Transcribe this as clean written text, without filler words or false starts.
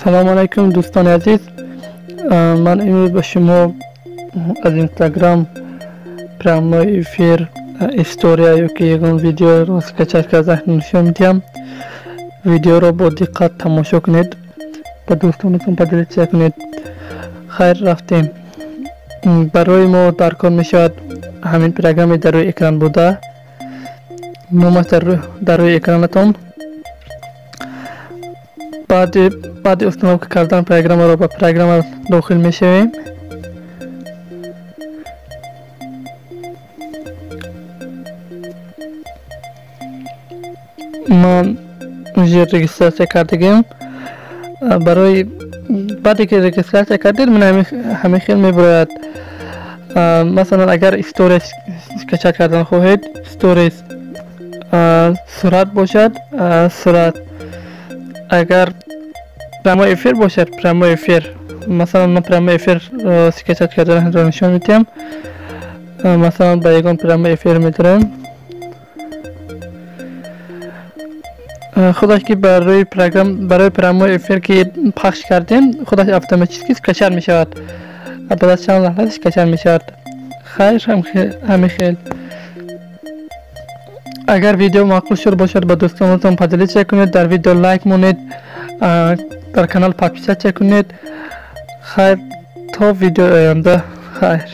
Салом алайкум, дӯстони азиз. Ман имрӯз ба шумо аз Инстаграм прямой эфир, история ёки ягон видеоро скачать карда нишон медиҳам. Видеоро бо диққат тамошо кунед, ба дӯстонатон поделиться кунед. Хайр, рафтем. Барои мо дар кор мешавад ҳамин программе дар рӯи экран буда, номаш дар рӯи экранатон. Баъди установка кардан программаро ба программа дохил мешавем. Ман уже регистрация кардагим. Барои баъде ки регистрация кардед, ман ҳамин хел мебарояд. Масалан, агар история скачать кардан хоҳед, сторис, сурат бошад, сурат, агар прямой эфир бошад, прямой эфир. Масалан, ман прямой эфир скачать карданро нишон медиҳам. Масалан, ба ягон прямой эфир медорем. Худаш ки барои программ, барои прямой эфир ки пахш кардем, худаш автоматически скачать мешавад. Баъд аз чанд лаҳза скачать мешавад. Хайр, ҳамин хел. Агар видео маъқул шуд бошад, ба дӯстонатон поделиться кунед, дар видео лайк монед, дар канал подписаться кунед. Хайр, то видеои оянда, хайр.